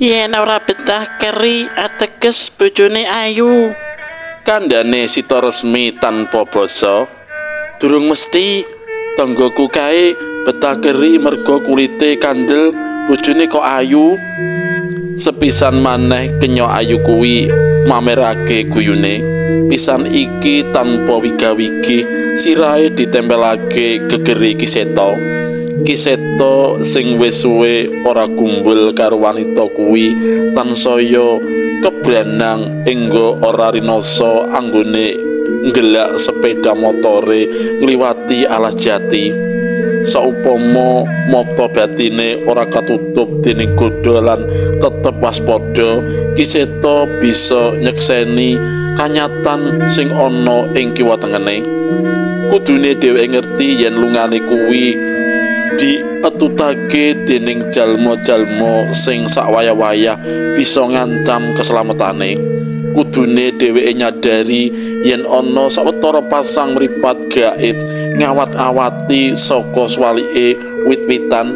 Yen ora betah keri ateges bojone ayu. Kandhane Sita Resmi tanpa basa. Durung mesti tanggaku kae betah keri merga kulite kandel, bojone kok ayu. Sepisan maneh kenya ayu kuwi mamerake guyune. Pisan iki tanpa wiga-wigi sirahe ditempelake gegere Ki Seta. Ki Seta sing wis suwe ora kumbul karo wanita kuwi tansaya kebranang enggo ora rinasa anggone nggelak sepeda motore ngliwati alas jati. Saupama mata batine ora katutup dening godha lan tetep waspada, Ki Seta bisa nyekseni kanyatan sing ana ing kiwa tengene. Kudune dheweke ngerti yen lungane kuwi dietutake dening jalma-jalma sing sakwayah-wayah bisa ngancam keselamatane. Kudune dheweke nyadari yen ana sawetara pasang mripat gaib ngawat-awati saka swalike wit-witan.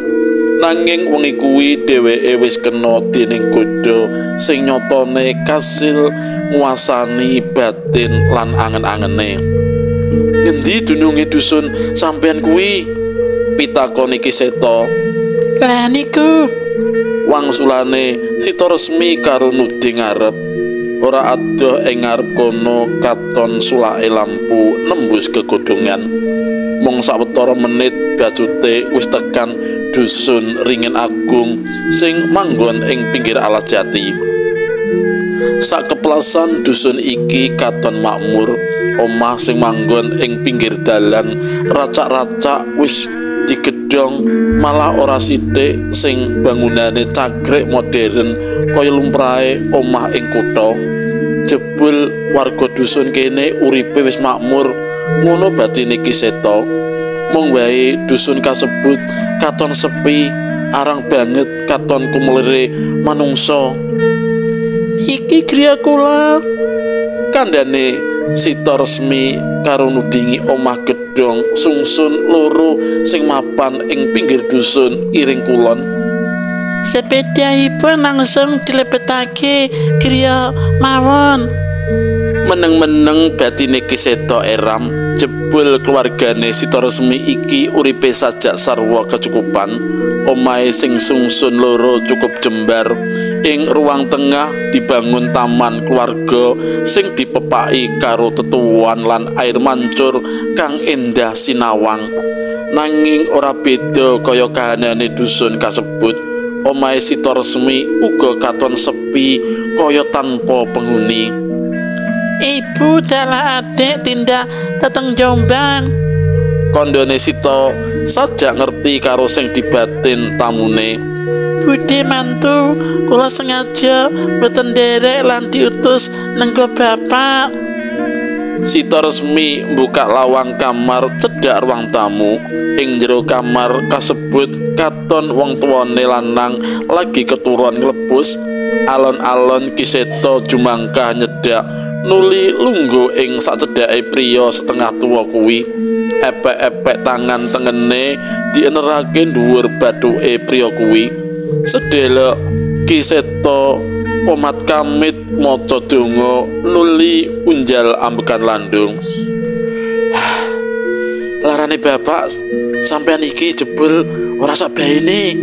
Nanging wengi kuwi dheweke wis kena dening godha sing nyatane kasil nguasani batin lan angen-angene. Ngendi dununge dusun sampeyan kuwi? Pitakone Ki Seta. Lah niku wangsulane Sita Resmi karo nuding ngarep. Ora adoh ing ngarep kono katon sulake lampu nembus kegodhongan. Mung sawetara menit bacute wis tekan dusun Ringin Agung sing manggon ing pinggir alas jati. Sakeplasan dusun iki katon makmur, omah sing manggon ing pinggir dalan racak-racak wis digedhong, malah ora sithik sing bangunane cakrik modern kaya lumrahe omah ing kutha. Jebul warga dusun kene uripe wis makmur, ngono batine Ki Seta. Mung wae dusun kasebut katon sepi, arang banget katon kumlire manungsa. Iki griya kula, kandhane Sita Resmi karo nudingi omah gedhong sungsun loro sing mapan ing pinggir dusun iring kulon. Sepedhahipun langsung dilebetake griya mawon. Meneng-meneng batine Ki Seta eram. Jebul keluargane Sita Resmi iki uripe sajak sarwa kecukupan. Omahe sing sungsun loro cukup jembar. Ing ruang tengah dibangun taman keluarga sing dipepaki karo tetuwuan lan air mancur kang endah sinawang. Nanging ora beda kaya kahanane dusun kasebut. Omahe Sita Resmi uga katon sepi kaya tanpa penghuni. Ibu dalah adik tindak teteng Jombang. Kandhane Sita sajak ngerti karo sing dibatin tamune. Budhe mantu kula sengaja mboten nderek lan diutus nenggo bapak. Sita Resmi mbuka lawang kamar cedhak ruang tamu. Ing jero kamar kasebut katon wong tuwane lanang lagi keturon nglebus. Alon-alon Ki Seta jumangkah nyedhak nuli lungguh ing sacedhake priya setengah tuwa kuwi. Epek-epek tangan tengene dienerake dhuwur bathuke priya kuwi. Sedelok Ki Seta komat kamit maca donga nuli unjal ambekan landung. Larane bapak sampean iki jebul ora sak baene.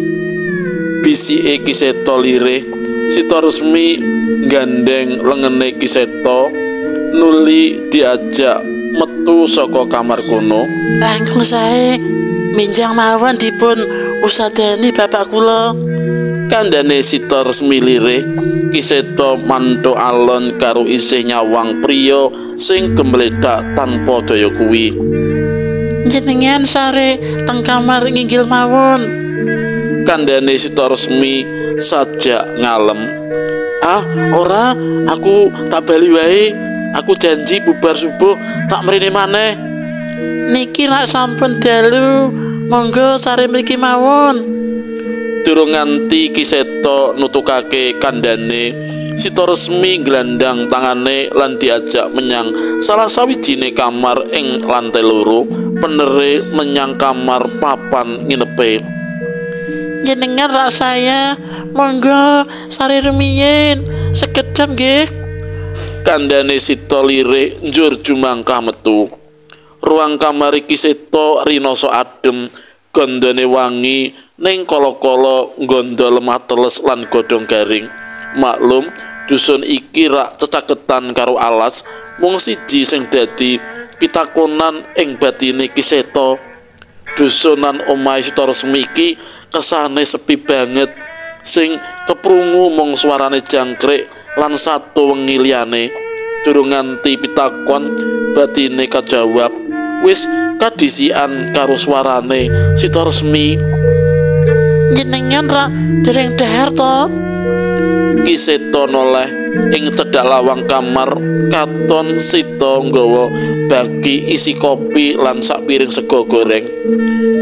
Bisike Ki Seta lirih. Sita Resmi gandeng lengene Ki Seta nuli diajak metu saka kamar kono. Langkung sae minjang mawon dipun usadani bapak kula. Kandhane Sita Resmi lirih. Ki Seto mantuk alon karo isih nyawang priya sing gembledak tanpa daya kuwi. Jenengan sare teng kamar nginggil mawon. Kandhane Sita Resmi sajak ngalem. Ah, ora, aku tak bali wae. Aku janji bubar subuh tak mrene maneh. Niki rak sampun dalu, monggo sare mriki mawon. Durung nganti Ki Seto nutukake kandhane, Sita Resmi nglandang tangane lan diajak menyang salah sawijine kamar ing lantai loro, penere menyang kamar papan nginepe. Jenengan rak saya, monggo sare rumiyin, sekedhap nggih. Kandhane Sita lirik njur jumangkah metu. Ruang kamar Ki Seto rinoso adem, gondone wangi ning kala-kala nggondo lemah teles lan godhong garing. Maklum dusun iki rak cecaketan karo alas, mung siji sing dadi pitakonan ing batine Ki Seto. Dusunan omahe Sita Resmi iki kesane sepi banget, sing keprungu mung suarane jangkrik lan satu wengi liyane. Durung nganti pitakon batine kajawab, wis kadisian karo suarane Sita Resmi. Jenengan rak dereng dahar to? Ki Seto noleh ing cedhak lawang kamar, katon Sita nggawa baki isi kopi lan sak piring sega goreng.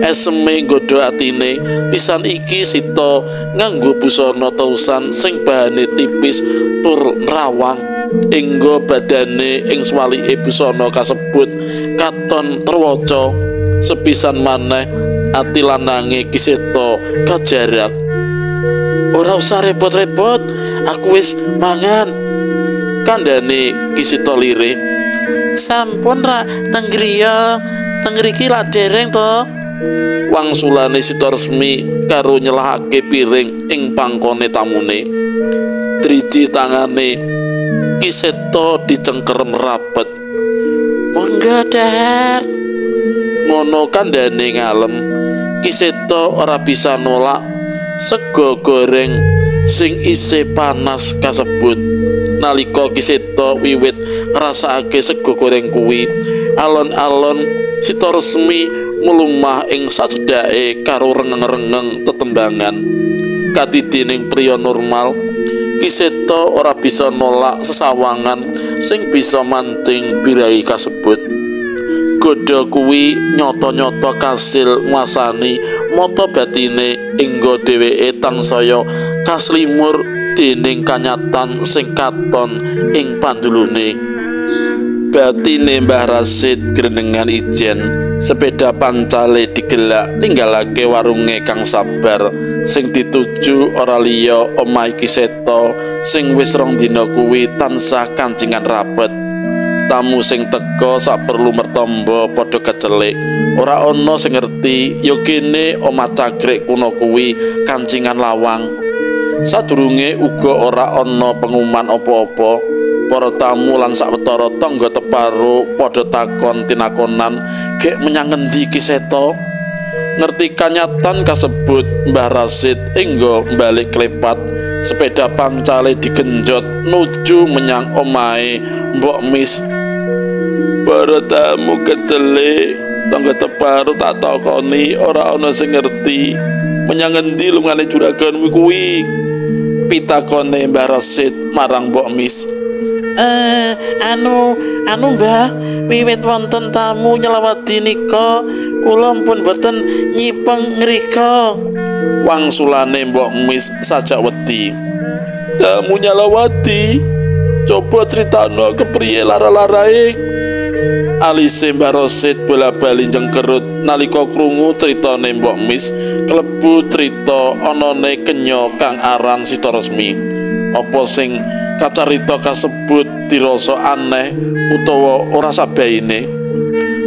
Eseme nggodha atine, pisan iki Sita nganggo busana terusan sing bahane tipis tur nerawang. Enggo badane ing swalike busana kasebut katon terwaca. Sepisan maneh ati lanange Ki Seto kajarak. Ora usah repot-repot, aku wis mangan. Kandhane Ki Seto lirih. Sampun rak teng griya, teng ngriki lak dereng to? Wangsulane Sita Resmi karo nyelahake piring ing pangkone tamune. Driji tangane Ki Seto dicengkerem rapet. Monggo dahar. Ngono kandhane ngalem. Ki Seto ora bisa nolak sega goreng sing isih panas kasebut. Nalika Ki Seto wiwit ngrasakake sega goreng kuwi, alon-alon Sita Resmi mlumah ing sacedhake karo rengeng-rengeng tetembangan. Kadidining priya normal, Ki Seto ora bisa nolak sesawangan sing bisa mancing birahi kasebut. Godha kuwi nyata-nyata kasil nguasani mata batine enggo dheweke tansaya kaslimur dening kanyatan sing katon ing pandulune. Batine Mbah Rasid grenengan ijen, sepeda pancale digelak ninggalake warunge kang sabar sing dituju ora liya omahe Ki Seto sing wis rong dina kuwi tansah kancingan rapet. Tamu sing teka saperlu mertombo padha kecelik, ora ana sing ngerti ya kene omah cagrik kuno kuwi kancingan lawang. Sadurunge uga ora ana pengumuman apa-apa. Para tamu lan sawetara tangga teparo padha takon tinakonan gek menyang ngendi Ki Seto. Ngerti kanyatan kasebut, Mbah Rasid enggo balik klepat, sepeda pancale digenjot nuju menyang omahe Mbok Mis. Para tamu kecelik, tangga teparo tak takoni ora ana sing ngerti menyang ngendi lungane juraganmu kuwi. Pitakone Mbah Rasid marang Mbok Mis. Anu Mbah, wiwit wonten tamu nyelawati nika kula pun boten nyipeng ngrika. Wangsulane Mbok Mis sajak wedi. Tamu nyalawati, coba critakno kepriye lara-larae. Alise Mbah Rasid bola-bali jengkerut nalika krungu critane Mbok Mis klebu crita anane kenya kang aran Sita Resmi. Apa sing kacarita kasebut dirasa aneh utawa ora sabaine?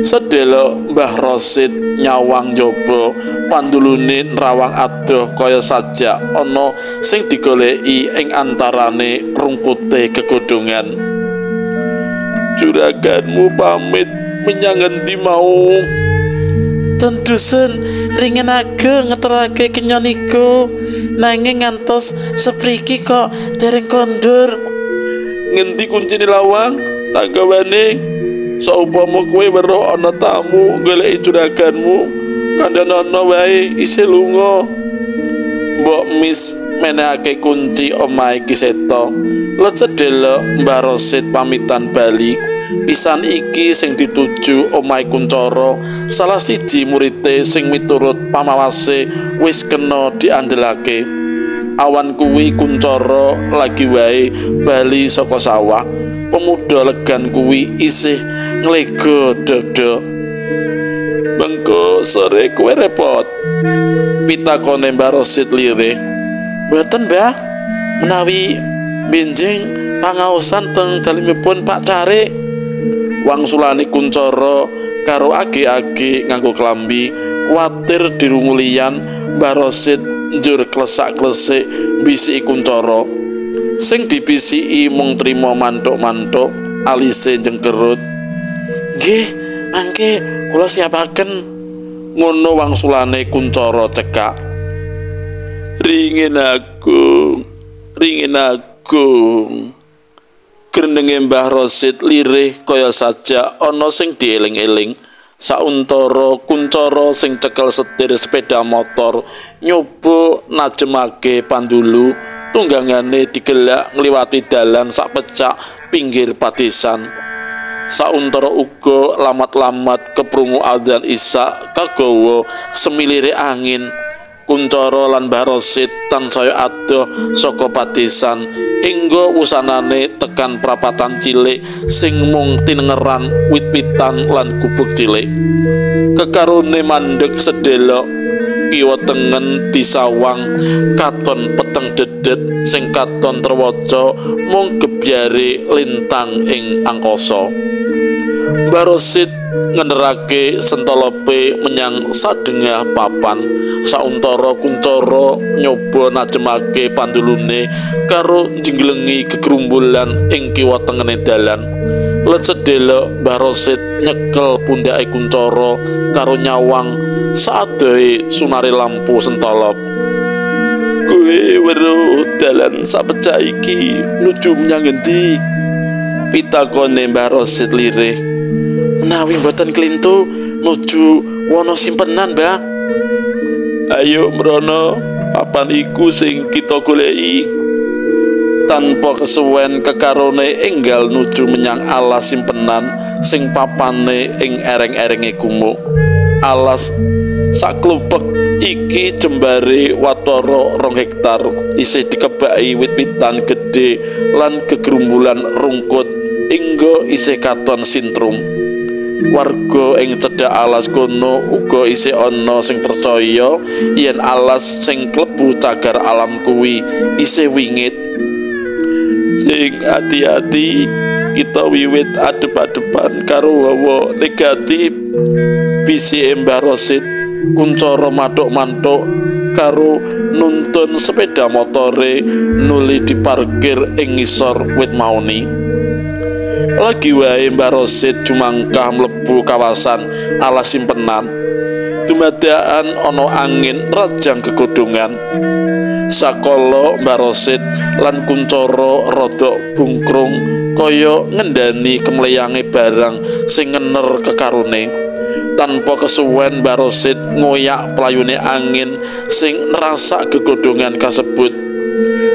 Sedhela Mbah Rasid nyawang njaba, pandulune nerawang adoh kaya sajak ana sing digoleki ing antarane rungkute kegodhongan. Juraganmu pamit menyang ngendi mau? Ten dusun Ringin ageng ngeterake kenyon iku, nanging ngantos sepriki kok dereng kondur. Ngendi kuncine lawang? Tanggawane. Saupama kowe weruh ana tamu goleki juraganmu, kandhanono wae isih lunga. Mbok Mis menehake kunci omahe Ki Seto. Let sedelok Mbah Rosid pamitan bali. Pisan iki sing dituju omahe Kuncoro, salah siji murite sing miturut pamawase wis kena diandelake. Awan kuwi Kuncoro lagi wae bali saka sawah. Pemuda legan kuwi isih nglego dodo. Mengko sore kowe repot, pitakone Mbah Rosid lirih. Mboten, Mbah, menawi benjing pangaosan teng dalemipun Pak Carik. Wangsulane Kuncoro karo age-age nganggo klambi, kuwatir dirungu liyan. Mbah Rosid njur klesak-klesik bisiki Kuncoro. Sing dibisiki mung trima mantuk-mantuk, alise jengkerut. Nggih, mangke kula siapaken. Ngono wangsulane Kuncoro cekak. Ringin agung, ringin agung. Grenenge Mbah Rosid lirih kaya sajak ana sing dieling-eling. Sauntara Kuncoro sing cekel setir sepeda motor nyoba najemake pandulu, tunggangane digelak ngliwati dalan sakpecak pinggir padesan. Sauntara uga lamat-lamat keprungu adzan isya kagawa semilire angin. Kuncoro lan Mbah Rosid tansaya adoh saka padesan hingga wusanane tekan prapatan cilik sing mung tinengeran wit-witan lan gubuk cilik. Kekarone mandeg sedelok kiwa tengen disawang katon peteng dedet sing katon terwaca mung gebyare lintang ing angkasa. Mbah Rosid ngenerake sentolope menyang sadengah papan. Sauntara Kuncoro nyoba najemake pandulune karo njenglengi gegrumbulan ing kiwa tengene dalan. Let sedelok Mbah Rosid nyekel pundhake Kuncoro karo nyawang saadohe sunare lampu sentolop. Kowe weruh dalan sapecah iki nuju menyang endi? Pitakone Mbah Rosid lirih. Menawi mboten klintu nuju wana simpenan, Mbah. Ayo mrono, papan iku sing kita goleki. Tanpa kesuwen kekarone enggal nuju menyang alas simpenan sing papane ing ereng-erenge gumuk. Alas saklupek iki jembare watara 2 hektar, isih dikebaki wit-witan gedhe lan gegrumbulan rungkut hingga isih katon sintrum. Warga ing cedhak alas kono uga isih ana sing percaya yen alas sing klebu cagar alam kuwi isih wingit. Sing ati-ati, kita wiwit adep-adepan karo hawa negatif. Bisike Mbah Rosid. Kuncoro mantuk-mantuk karo nuntun sepeda motore nuli diparkir ing ngisor wit mauni. Lagi wae Mbah Rosid jumangkah mlebu kawasan alas simpenan. Dumadakan ana angin rajang gegodhongan. Sakala Mbah Rosid lan Kuncoro rada bungkrung kaya ngendani kemleyange barang sing ngener kekarone. Tanpa kesuwen Mbah Rosid ngoyak playune angin sing nerasak gegodhongan kasebut.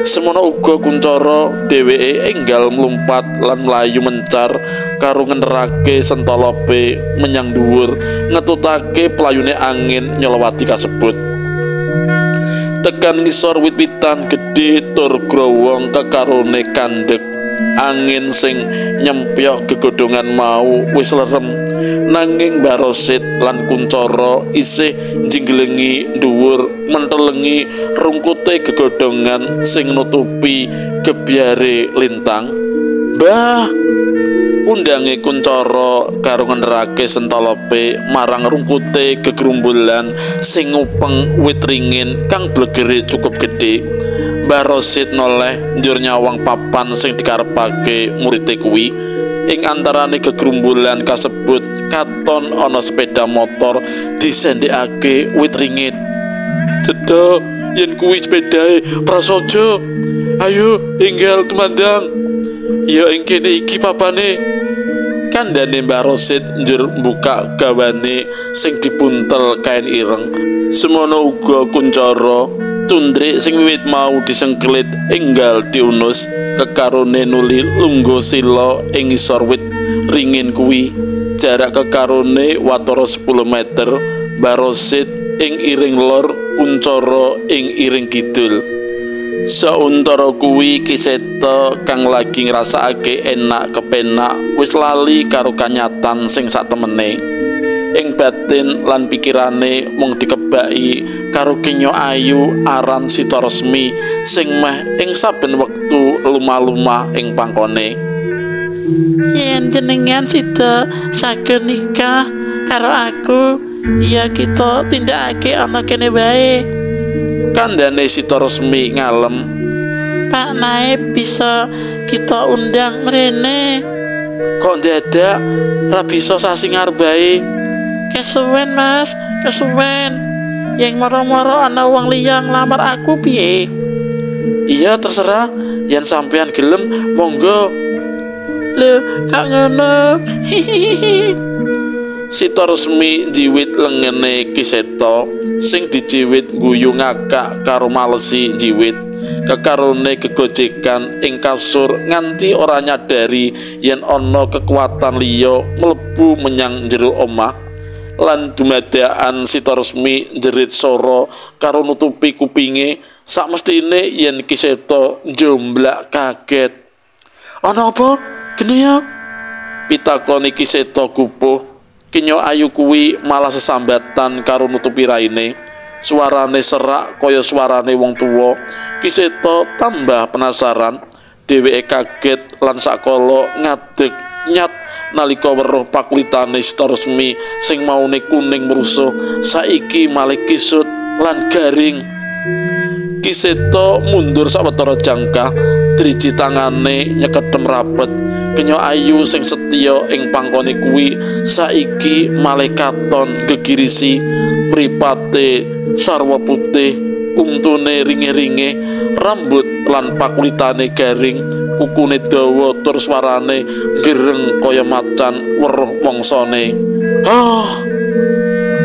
Semono uga Kuncoro dheweke enggal mlumpat lan mlayu mencar karo ngenerake sentolope menyang dhuwur ngetutake playune angin nyolowati kasebut. Tekan ngisor wit-witan gedhe tur growong kekarone kandhek. Angin sing nyempyok gegodhongan mau wis lerem, nanging Mbah Rosid lan Kuncoro isih njinglengi dhuwur mentelengi rungkute gegodhongan sing nutupi gebyare lintang. Mbah, undange Kuncoro karo ngenerake sentolope marang rungkute gegrumbulan sing ngupeng wit ringin kang blegere cukup gedhe. Mbah Rosid noleh njur nyawang papan sing dikarepake murite kuwi. Ing antarane gegrumbulan kasebut Katon ana sepeda motor disendhekake wit ringin. Cedhak yen kuwi sepedae Prasaja. Ayo enggal tumandang. Ya ing kene iki papane. Kandhane Mbah Rosid njur mbuka gawane sing dipuntel kain ireng. Semono uga kuncara cundrik sing wiwit mau disengklit enggal diunus kekarone nuli lungguh sila ing ngisor wit ringin kuwi. Jarak kekarone watara 10 meter. Mbah Rosid ing iring lor, kuncara ing iring kidul. Sauntara kuwi Ki Seta kang lagi ngrasakake enak kepenak wis lali karo kanyatan sing satemene. Ing batin lan pikirane mung dikebaki karo kenya ayu aran Sita Resmi sing meh ing saben wektu lumah-lumah ing pangkone. Yen jenengan sida saged nikah karo aku, ya kita tindakake ana kene wae. Kandhane Sita Resmi ngalem. Pak Naib bisa kita undang mrene. Kok ndadak ra bisa sasi ngarep wae? Kesuwen Mas, kesuwen. Yang moro-moro ana wong liya nglamar aku piye? Iya terserah, yen sampean gelem monggo. Lho, kok ngono? Hihihi. Sita Resmi njiwit lengene Ki Seta sing dijiwit guyu ngakak karo malesi njiwit. Kekarone gegojekan ing kasur nganti ora nyadari yen ana kekuatan liya mlebu menyang jero omah. Lan dumadakan Sita Resmi njerit sora karo nutupi kupinge sakmestine yen Ki Seta njomblak kaget. Ana apa? Gene ya? Pitakone Ki Seta gupuh. Kenya ayu kuwi malah sesambatan karo nutupi raine. Suarane serak kaya suarane wong tuwa. Ki Seta tambah penasaran. Dheweke kaget lan sakala ngadeg nyat nalika weruh pakulitane Sita Resmi sing maune kuning mrusuh saiki malih kisut lan garing. Ki Seta mundur sawetara jangkah, driji tangane nyekedhem rapet. Kenya ayu sing setya ing pangkone kuwi saiki malih katon gegirisi, mripate sarwa putih, untune ringe-ringe, rambut lan pakulitane garing, kukune dawa tur swarane gereng kaya macan weruh mongsane. Oh,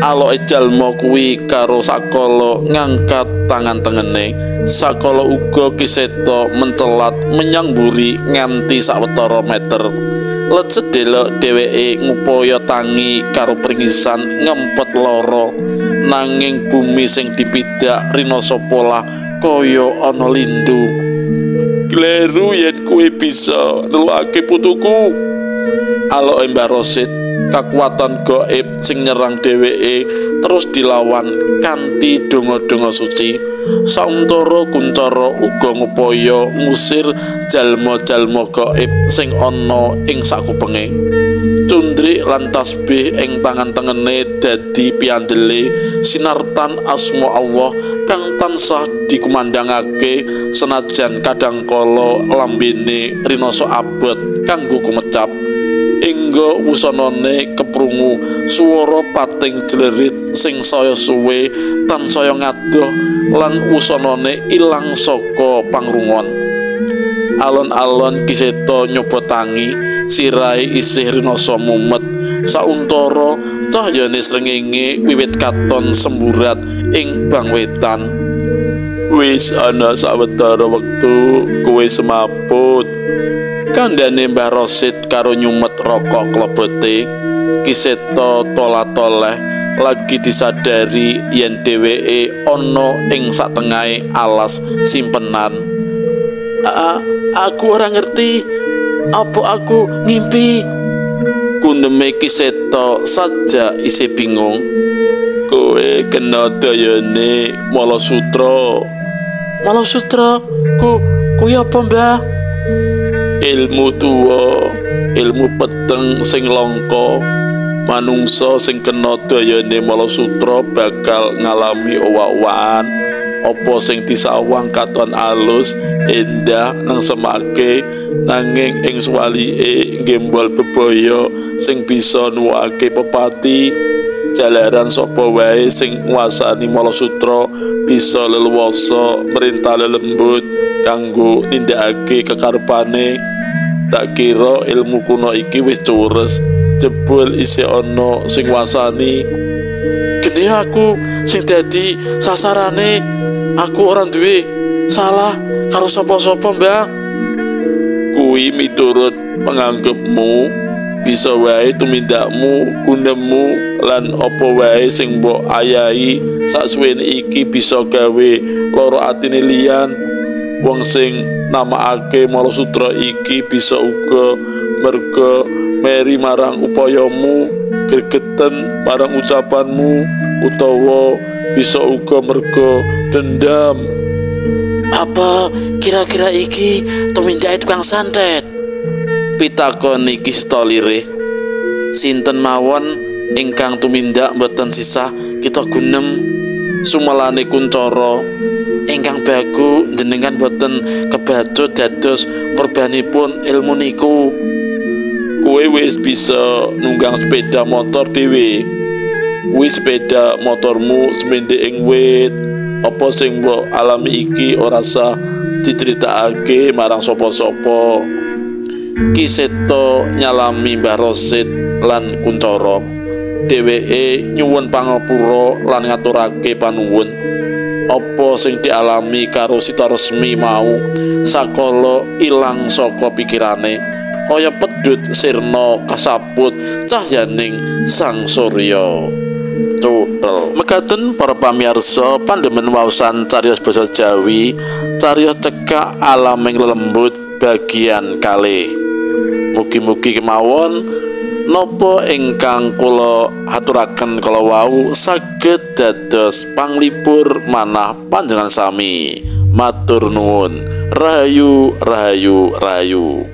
aloke jalma kuwi karo sakala ngangkat tangan tengene. Sakala uga Ki Seta mencelat menyang mburi nganti sawetara meter. Let sedelok dheweke ngupaya tangi karo pringisan ngempet lara, nanging bumi sing dipidak rinasa polah kaya ana lindu. Kleru yen kowe bisa nelukake putuku. Aloke Mbah Rosid, kakuatan gaib sing nyerang dheweke terus dilawan kanthi donga-donga suci. Sauntara kuncara uga ngupaya ngusir jalma-jalma gaib sing ana ing sakupenge. Cundrik lan tasbih ing tangan tengene dadi piandele sinartan asma Allah kang tansah dikumandhangake senajan kadangkala lambene rinasa abot kanggo kumecap. Engga wusanane keprungu swara pating jlerit sing saya suwe tansaya ngadoh lan wusanane ilang saka pangrungon. Alon-alon Ki Seta nyoba tangi, sirahe isih rinasa mumet. Sauntara cahyane srengenge wiwit katon semburat ing bangwetan. Wis ana sawetara wektu kowe semaput. Kandhane Mbah Rosid karo nyumet rokok klebote. Ki Seta tolah-toleh lagi disadari yen dheweke ana ing satengahe alas simpenan. Aku ora ngerti apa aku ngimpi. Kundeme Ki Seta saja isih bingung. Kowe kena dayane Mala Sutra. Mala Sutra kuwi apa, Mbah? Ilmu tuwa, ilmu peteng sing langka. Manungsa sing kena dayane Mala Sutra bakal ngalami owah-owahan. Apa sing disawang katon alus endah nang semake, nanging ing suwalike nggembol bebaya sing bisa nuwake pepati. Jalaran sapa wae sing nguasani Malasutra bisa leluwasa merintah lelembut kanggo nindakake kekarepane. Tak kira ilmu kuno iki wis cures, jebul isih ana sing nguasani. Gene aku sing dadi sasarane, aku ora duwe salah karo sapa-sapa, Mbah. Kuwi miturut penganggepmu, bisa wae tumindakmu, gunemu lan apa wae sing mbok ayahi saksuwene iki bisa gawe lara atine liyan. Wong sing namakake Malasutra iki bisa uga merga meri marang upayamu, gregeten marang ucapanmu, utawa bisa uga merga dendam. Apa kira-kira iki tumindake tukang santet? Pitakon iki seta lirih. Sinten mawon ingkang tumindak mboten sisah kita gunem. Sumelane Kuncoro ingkang bagu jenengan boten kebacut dados korbanipun ilmu niku. Kowe wis bisa nunggang sepeda motor dhewe. Kuwi sepeda motormu semende ing wit. Apa sing mbok alami iki ora sah diceritakake marang sapa-sapa. Ki Seto nyalami Mbah Rosid lan Kuncoro. Dheweke nyuwun pangapura lan ngaturake panuwun. Apa sing dialami karo Sita Resmi mau sakala ilang saka pikirane, kaya pedhut sirna kasaput cahyaning sang surya. Cuthel. Mekaten para pamirsa pandemen waosan cariyos basa Jawi, cariyos cekak alaming lelembut bagian kalih. Mugi-mugi kemawon napa ingkang kula aturaken kala wau saged dados panglipur manah panjenengan sami. Matur nuwun. Rahayu, rahayu, rahayu.